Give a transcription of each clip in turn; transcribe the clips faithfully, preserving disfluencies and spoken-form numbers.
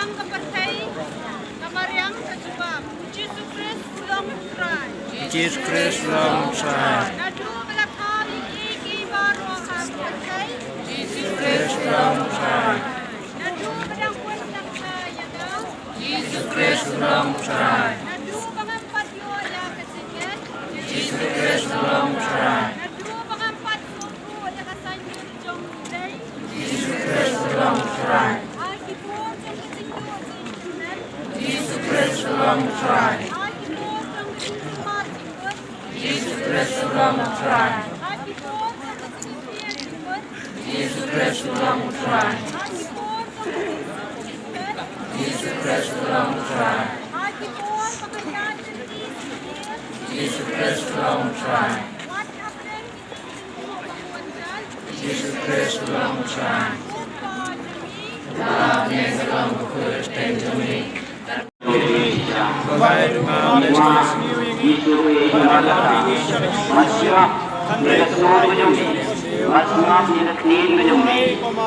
Ka pyrthei, ka mariang ka jubab. Jisu Khrist u long u Trai. Jisu Khrist u long u Trai. Naduh ba la phah ïa ki, ki baroh ha ka pyrthei. Jisu Khrist u long u Trai. Naduh ba dang bun dang phah ïa ka. Jisu Khrist u long u Trai. Naduh ba ngam pat ïoh ïa ka jingngeit. Jisu Khrist u long u Trai. Naduh ba ngam pat sngewthuh ïa ka saiñdur jong U Blei. Jisu Khrist u long u Trai. Ha ki bor jong ka jingduh jingkyrmen. Jisu Khrist u long u Trai. Ha ki bor jong ka jingsumar jingkut. Jisu Khrist u long u Trai. Ha ki bor jong ka jingphier jingkut. Jisu Khrist u long u Trai. Ha ki bor jong ka jingsuk jingpyrkhat. Jisu Khrist u long u Trai. Ha ki bor ba ka ïaid lynti shisien. Jisu Khrist u long u Trai. Wat hapdeng ki jingduh ba bun jait. Jisu Khrist u long u Trai. Ko Pa jong ngi. Ba ha bneng ka long ka kyrteng jong me. Ba sngap ïa ka kyrteng ka jong me, ba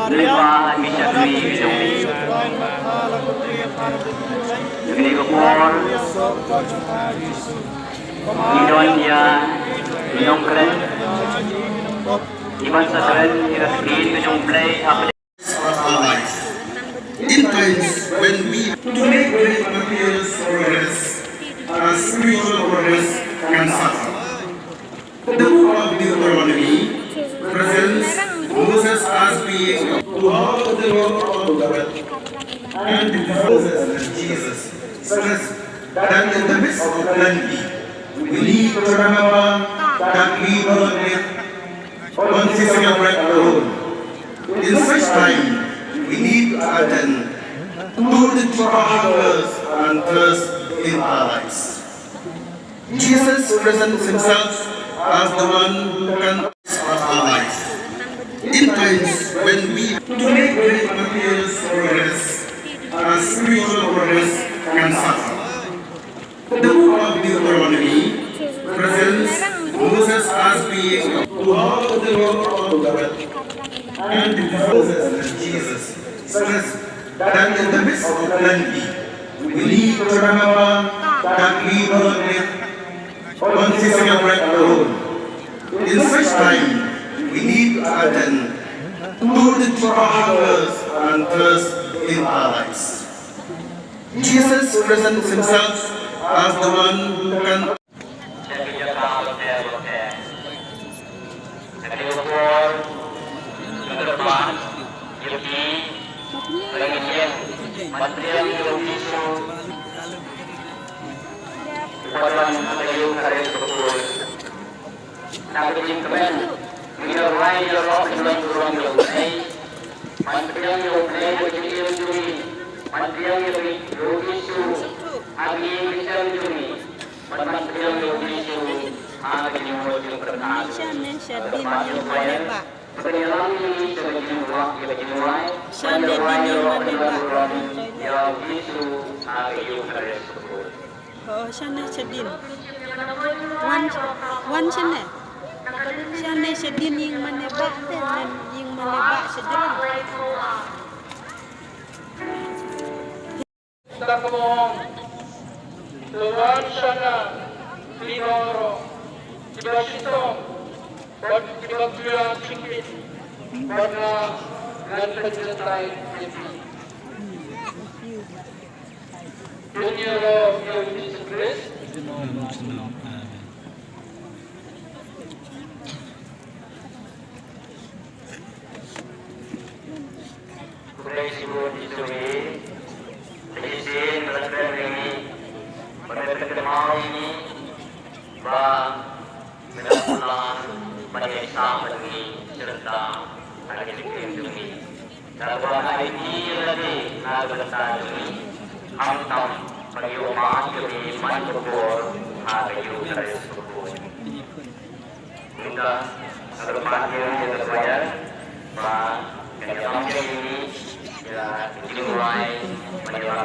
sngap ïa ka kyrteng ka jong me. Kane ka por ngi don ïa ki nongkren kiban sa kren ïa ka ktien ka jong U Blei ha of our life. In times when we to make great material progress, a spiritual progress can suffer. The book of Deuteronomy presents Moses as being to half the law of God and Moses and Jesus stressed that in the midst of plenty, we need to remember that we do not live on physical bread alone. In such time, we need to attend to the deeper hungers and thirst in our lives. Jesus presents himself as the one who can of our life. In times when we to make great material progress, a spiritual progress can suffer. The book of Deuteronomy presents Moses as being to half the law of God and Moses and Jesus stressed that in the midst of plenty, we need to remember that we do not live on physical bread alone. In such time, we need to attend to the deeper hungers and thirst in our lives. Jesus presents himself as the one who can Na ka jingkmen, ngi la rwai ïaroh ki nongburom ïa U Blei. Ban pdiang ïa U Blei ha ka jingim jong ngi. Ban pdiang ïa U Jisu ha ka jingim jong ngi. Ban, ban pdiang ïa U Jisu ha ka jingmut jingpyrkhat. Sha ne sha din ïa U Blei ba. Sha ne din ïa U Blei ba. Ïa U Jisu ha ka Eucharist. Oh, shane shadien. Wan, wan shane. Shane shadien ïing mane ba te, nen ïing mane ba shadien. Takmo, to wan shana, ki nongro, kiba shitom, bad kiba khuid jingkit, bad nga ngan pynjyntai ïa phi. Pynïaroh ïa U Jisu Khrist. Khublei shibun ïa phi, ïa phi shisien ba la kren ïa ngi, ba la kynmaw ïa ngi, ba Mynta pula ban ïaishah bad ngi, shisha ha ka jingim jong ngi. Da kaba aiti ïa lade na ka bynta jong ngi, khamtam ban ïoh map ïa ngi man ka por ha ka Eucharist bakhuid. Mynta nga kyrpad ïa ka choir ba kan ïa kam ïa ngi ïa ka jingduwai ban ïa